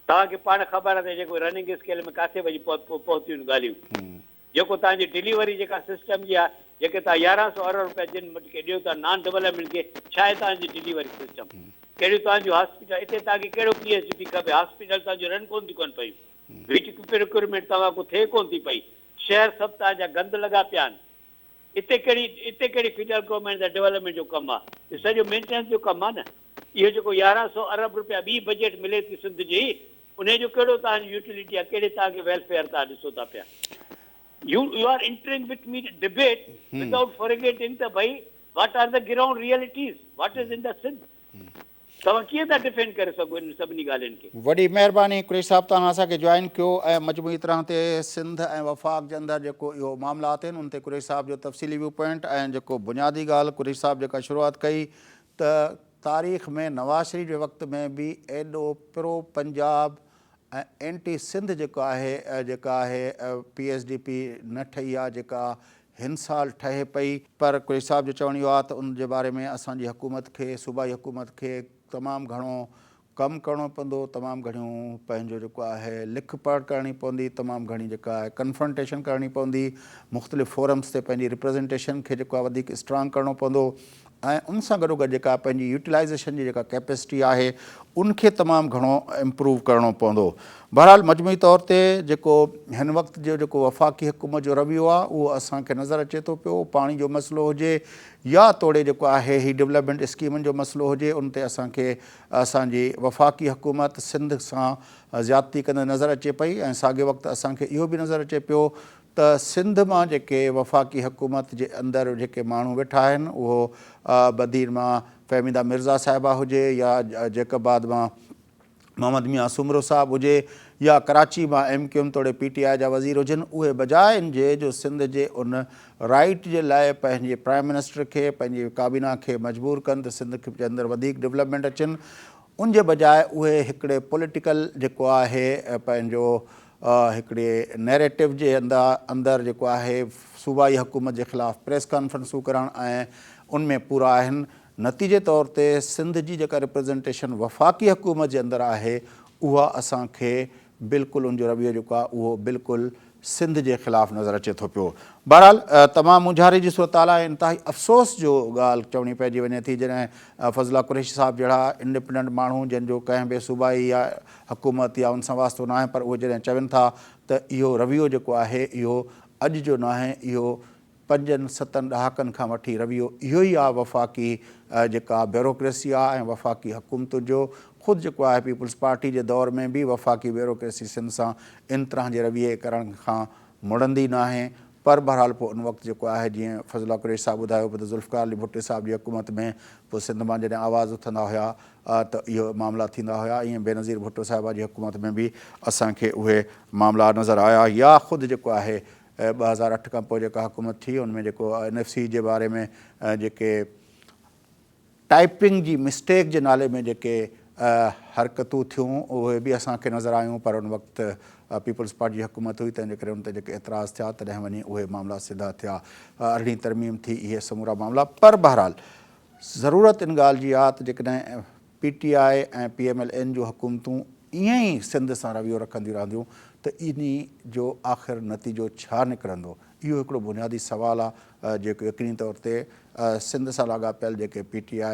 توهان کي پاڻ خبر آهي ته جيڪو رننگ اسڪيل ۾ ڪاٿي وڃي پهتيون آهن ڳالهيون. جيڪو توهان جي ڊليوري جيڪا سسٽم جي آهي جيڪي توهان 1100 ارب روپيا جن مٽ کي ڏيو ٿا نان ڊولپمينٽ کي ڇا آهي توهان جي ڊليوري سسٽم ڪهڙيون توهان جون هاسپيٽل اتي توهان کي ڪهڙو پي ايس ڊي پي کپي هاسپيٽل توهان جون رن ڪون ٿيون ڪن پيون ويٽ پروڪيورمينٽ توهان کان ٿئي ڪون ٿي پئي شهر سڀ توهان جا گند لڳا پيا آهن اتي ڪهڙي اتي ڪهڙي فيڊرل گورنمينٽ جا ڊولپمينٽ جو ڪم آهي اهو سڄو مينٽيننس جو ڪم آهي نه اهو جيڪو 1100 ارب روپيا ٻي بجيٽ ملي ٿي سنڌ جي انهي جو ڪهڙو توهان جي يوٽيلٽي آهي ڪهڙي توهان کي ويلفيئر توهان ڏسو ٿا پيا you you are entering with me debate without forgetting ته ڀئي what are the ground realities what is in the Sindh. توهان ڪيئن ٿا ڊفينڊ ڪري سگهو انهن سڀني ڳالهين کي؟ وڏي مهرباني قريشي صاحب توهان اسان کي جوائن ڪيو ۽ مجموعي طرح تي سنڌ ۽ وفاق جي اندر جيڪو اهو معاملات آهن ان تي قريشي صاحب جو تفصيلي ويو پوائنٽ ۽ جيڪو بنيادي ڳالهه قريشي صاحب جيڪا شروعات ڪئي ته تاريخ ۾ نواز شريف جي وقت ۾ به ايڏو پرو پنجاب ۽ اينٽي سنڌ جيڪو آهي جيڪا آهي پي ايس ڊي پي نه ٺهي آهي جيڪا هن سال ٺهي پئي. پر قريشي صاحب جو چوڻ اهو آهي ته ان جي باري ۾ اسان جي حڪومت کي صوبائي حڪومت کي تمام گهڻو ڪم ڪرڻو پوندو، تمام گهڻيون پنهنجو جيڪو آهي لک پڙهه ڪرڻي پوندي، تمام گهڻي جيڪا آهي ڪنفرنٽيشن ڪرڻي پوندي، مختلف فورمز تي پنهنجي ريپريزنٽيشن کي جيڪو آهي وڌيڪ اسٽرانگ ڪرڻو پوندو ۽ ان سان گڏوگڏ جيڪا پنهنجي يوٽيلائيزيشن جي جيڪا ڪيپيسٽي آهي ان کي تمام گهڻو امپروو ڪرڻو پوندو. بهرحال مجموعي طور تي جيڪو هن وقت جو جيڪو وفاقي حڪومت جو رويو آهي اهو اسان کي نظر اچي ٿو پيو پاڻي جو مسئلو هجي يا توڙي جيڪو آهي هي ڊولپمينٽ اسڪيمن جو مسئلو هجي ان تي اسان کي اسان جي وفاقي حڪومت سنڌ سان زيادتي ڪندي نظر اچي پئي ۽ ساڳي وقت اسان کي اهو به نظر اچي پيو ته سنڌ مان جيڪي وفاقي حڪومت جي اندر جيڪي ماڻهو ويٺا آهن اهو بدين مان فهميده مرزا صاحبه هجي يا جيڪب آباد مان محمد ميان سومرو صاحب هجي يا ڪراچي مان ايم ڪيو ايم توڙي پي ٽي آء جا وزير هجن اهي بجاء ان جي جو سنڌ جي ان رائيٽ جي لاء پنهنجي پرائم منسٽر کي پنهنجي ڪابينا کي مجبور ڪن ته سنڌ جي اندر وڌيڪ ڊولپمينٽ اچن ان جي بجاء اهي هڪڙي پوليٽيڪل جيڪو آهي پنهنجو هڪڙي نيريٽو جي اندر جيڪو آهي صوبائي حڪومت جي خلاف پريس ڪانفرنسون ڪرڻ ۽ ان ۾ پورا آهن نتيجي طور تي سنڌ جي جيڪا ريپريزنٽيشن وفاقي حڪومت جي اندر آهي اها اسان کي بلڪل ان جو رويو جيڪو آهي اهو بلڪل سنڌ جي خلاف نظر اچي ٿو پيو. بهرحال تمام مونجهاري جي صورتحال آهي انتهائي افسوس جو ڳالهه چوڻي پئجي وڃي ٿي جڏهن فضل الله قريشي صاحب جهڙا انڊپنڊنٽ ماڻهو جن جو ڪنهن به صوبائي يا حڪومت يا ان سان واسطو ناهي پر اهي جڏهن چون ٿا ته اهو رويو جيڪو آهي اهو اڄ جو ناهي اهو پنجن ستن ڏهاڪن کان وٺي رويو اهو ئي آهي وفاقي جيڪا بيوروڪريسي آهي ۽ وفاقي حڪومتن جو خود جيڪو آهي پيپلز پارٽي جي دور ۾ به وفاقي بيوروڪريسي سنڌ سان ان طرح جي رويي ڪرڻ کان مڙندي ناهي پر بهرحال پوء ان وقت جيڪو آهي جيئن فضل الله قريشي صاحب ٻڌايو پيو ته ذوالفقار علي ڀٽي صاحب جي حڪومت ۾ پوء سنڌ مان جڏهن آواز اٿندا هيا ته اهي معاملا ٿيندا هيا ائين بينظير ڀٽو صاحبه جي حڪومت ۾ به اسان کي اهي معاملا نظر آيا يا خود جيڪو آهي 2008 کان پوء جيڪا حڪومت ٿي ان ۾ جيڪو اين ايف سي جي باري ۾ جيڪي ٽائپنگ جي مسٽيڪ جي نالي ۾ جيڪي حرڪتون ٿيون اهي به اسان کي نظر آيون پر ان وقت پيپلز پارٽي جي حڪومت هئي تنهن جي ڪري ان تي جيڪي اعتراض ٿيا تڏهن وڃي اهي معاملا سڌا ٿيا ارڙهين ترميم ٿي اهي سمورا معاملا پر بهرحال ضرورت ان ڳالهه جي آهي ته جيڪڏهن P T I ۽ P M L N جون حڪومتون ائين ئي سنڌ سان رويو رکنديون رهنديون ته انهي جو آخر نتيجو ڇا نڪرندو؟ اهو هڪڙو بنيادي سوال آهي جيڪو يقيني طور تي سنڌ سان لاڳاپيل جيڪي پي ٽي آء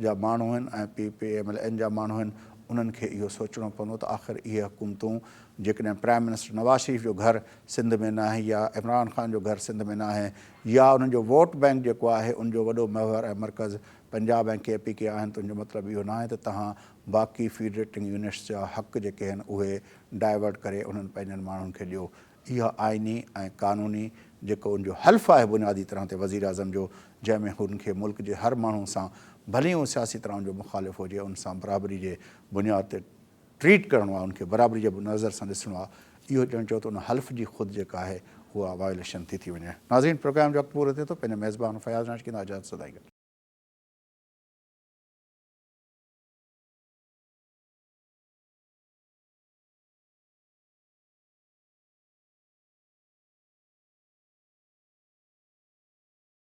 جا ماڻهو آهن ۽ P P M L N جا ماڻهو آهن انهن کي اهو سوچڻو پوندو ته آخر اهي حڪومتون جيڪڏهن پرائم منسٽر نواز شريف جو گهر سنڌ ۾ ناهي يا عمران خان جو گهر سنڌ ۾ ناهي يا انهن جو ووٽ بئنڪ جيڪو آهي ان جو وڏو محور ۽ مرڪز پنجاب ۽ ڪي پي ڪي آهن ته ان جو مطلب اهو ناهي ته توهان باقي فيڊريٽنگ يونٽس جا حق جيڪي آهن اهي ڊائيورٽ ڪري انهن پنهنجن ماڻهن کي ڏيو. اها آئيني ۽ قانوني جيڪو ان جو حلف آهي بنيادي طرح تي وزيراعظم جو جنهن ۾ هن کي ملڪ جي هر ماڻهو سان ڀلي هو سياسي طرح ان جو مخالف هجي ان سان برابري جي بنياد تي ٽريٽ ڪرڻو آهي ان کي برابري جي نظر سان ڏسڻو آهي اهو ڄڻ چئو ته ان حلف جي خود جيڪا آهي اها وايوليشن ٿي ٿي وڃي. ناظرين پروگرام جو وقت پورو ٿئي ٿو پنهنجي ميزبان فياض ناشڪي اجازت سدائين گڏ.